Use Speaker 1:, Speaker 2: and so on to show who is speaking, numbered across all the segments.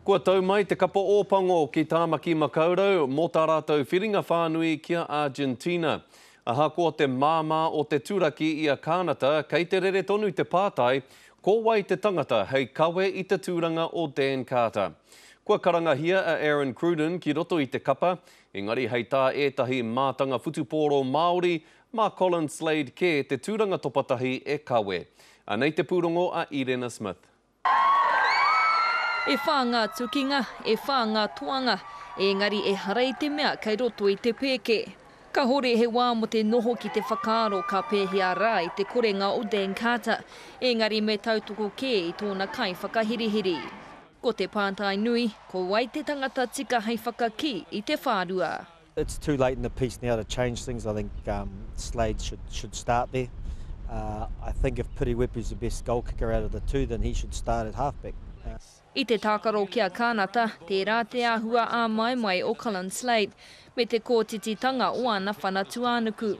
Speaker 1: Kua tau mai te kapa Ōpango ki Tāmaki Makaurau mō tā rātou whiringa whānui ki a Argentina. Ahakoa te māmā o te turaki i a Kānata, kei te rere tonu te pātai, ko wai te tangata hei kawe i te tūranga o Dan Carter? Kua karangahia a Aaron Cruden ki roto i te kapa, engari hei tā ētahi mātanga whutupōro Māori, mā Colin Slade kē te tūranga topatahi e kawe. Anei te pūrongo a Irena Smith.
Speaker 2: E wha ngā tukinga, e wha ngā toanga, ēngari ehara i te mea kei roto i te pēke. Kahore he wā mo te noho ki te whakaaro ka pēhea rā i te korenga o Dan Carter, ēngari me tautoko kē i tōna kaiwhakahirihiri. Ko te pātai nui, ko wai te tangata tika hei whakakī i te whārua?
Speaker 3: It's too late in the piece now to change things. I think um, Slade should, should start there. Uh, I think if Piri Weepu's the best goal kicker out of the two, then he should start at halfback. Uh,
Speaker 2: I te tākaro ki a Kānata, tērā te āhua āmaimai o Colin Slade, me te kōtititanga o ana whana tuānuku.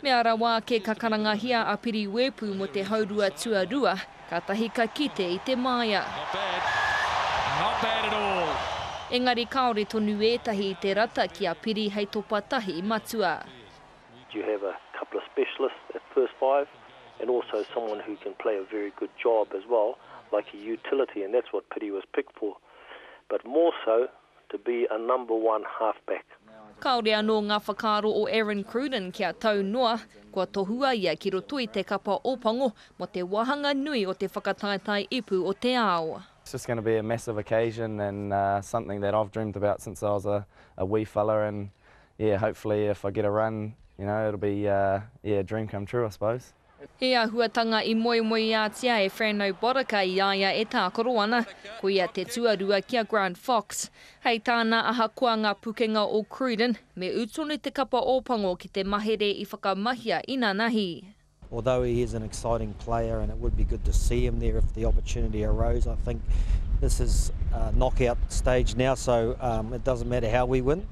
Speaker 2: Mea rawa ake ka karangahia a Piri Weepu mō te haurua tuarua, Kātahi ka kite i te māia.
Speaker 4: Not bad. Not bad at all.
Speaker 2: Engari kāore tonu ētahi i te rata ki a Piri hei topa tahi matua.
Speaker 5: You have a couple of specialists at first five and also someone who can play a very good job as well, like a utility, and that's what Piri was picked for. But more so to be a number one halfback.
Speaker 2: Kāore anō ngā whakaaro o Aaron Cruden kia tau noa, kua tohua ia ki roto i te kapa Ōpango mō te wāhanga nui o te whakataetae ipu o te ao.
Speaker 6: It's just going to be a massive occasion and something that I've dreamed about since I was a a wee fella and yeah hopefully if I get a run you know it'll be yeah a dream come true I suppose.
Speaker 2: He āhuatanga i moemoeātia e Frano Botica i a ia e tākaro ana, ko ia te tuarua ki a Grant Fox. Hei tāna ahakoa ngā pukenga o Cruden, me ū tonu te kapa Ōpango ki te mahere i whakamahia inanahi.
Speaker 3: Although he is an exciting player and it would be good to see him there if the opportunity arose, I think this is a knockout stage now, so um, it doesn't matter how we win.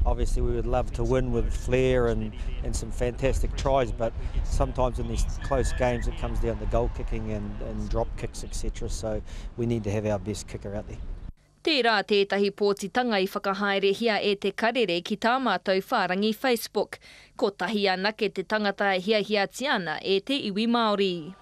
Speaker 3: Obviously, we would love to win with flair and, and some fantastic tries, but sometimes in these close games it comes down to goal kicking and, and drop kicks, etc. So we need to have our best kicker out there.
Speaker 2: Tērā tētahi pōtitanga i whakahaerehia e Te Karere ki tā mātou whārangi Facebook. Kotahi anake te tangata e hiahiatia ana e te iwi Māori.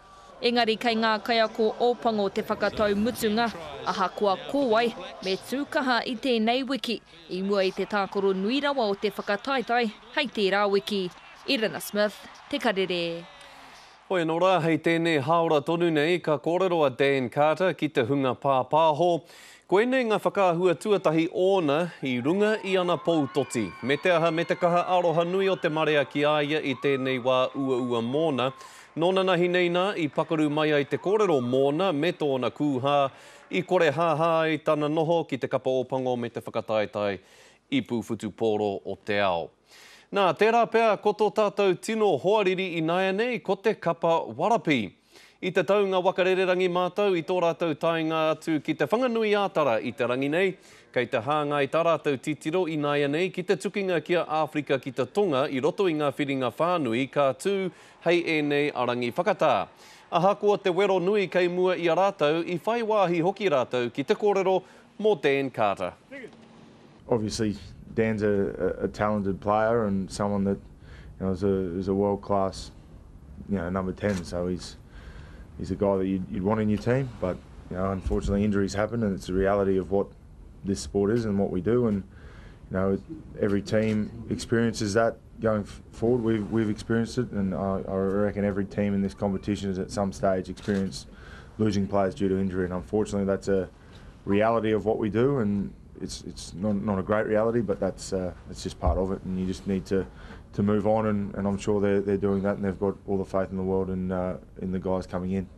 Speaker 2: Engari kei ngā kaiako Ōpango te whakatau mutunga, ahakoa ko wai, me tū kaha i tēnei wiki, i mua i te tākaro nui rawa o te whakataetae hei tērā wiki. Irina Smith, Te Karere.
Speaker 1: Hoi anō rā, hei tēnei hāora tonu nei ka kōrero a Dan Carter ki te hunga pāpāho. Koinei ngā whakaahua tuatahi ōna i runga i ana pou toti. Me te aha, me te kaha aroha nui o te marea ki a ia i tēnei wā uaua mōna. Nōnanahi nei nā i pakaru mai ai te kōrero mōna me tōna kūhā, i kore hāhā ai tana noho ki te kapa Ōpango me te whakataetae ipu whutupōro o te ao. Nā, tērā pea ko tō tātou tino hoariri ināianei ko te kapa warapi. I te taunga waka rererangi mātou i tō rātou taenga atu ki Te Whanganui-ā-Tara i te rangi nei. Kei te hāngai tā rātou titiro ināianei ki te tukinga ki a Āwherika ki te Tonga i roto i ngā whiringa whānui ka tū hei ēnei rangi whakatā. Ahakoa te wero nui kei mua i a rātou, i whai wāhi hoki rātou ki te kōrero mō Dan Carter.
Speaker 7: Obviously Dan's a, a, a talented player and someone that you know, is a, is a world class you know, number 10. So he's he's a guy that you'd, you'd want in your team. But you know, unfortunately, injuries happen, and it's the reality of what this sport is and what we do. And you know, every team experiences that going forward. We've we've experienced it, and I, I reckon every team in this competition has at some stage experienced losing players due to injury. And unfortunately, that's a reality of what we do, and it's it's not, not a great reality, but that's uh, it's just part of it, and you just need to to move on, and, and I'm sure they're, they're doing that, and they've got all the faith in the world in, uh, in the guys coming in.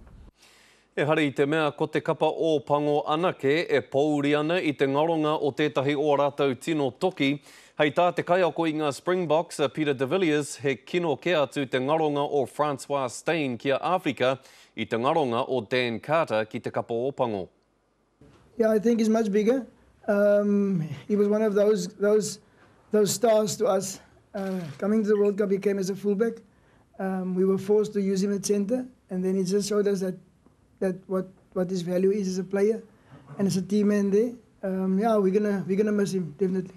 Speaker 1: Ehara i te mea ko te kapa Ōpango anake e pōuri ana i te ngaronga o tētahi o ā rātou tino toki. Hei tā te kaiako i ngā Springboks a Peter de Villiers, he kino kē atu te ngaronga o Francois Steyn ki a Āwherika i te ngaronga o Dan Carter ki te kapa Ōpango.
Speaker 8: Yeah, I think he's much bigger. Um, he was one of those, those, those stars to us. Uh, coming to the World Cup, he came as a fullback. Um, we were forced to use him at centre, and then he just showed us that, that what, what his value is as a player and as a team man there. Yeah, we're gonna miss him, definitely.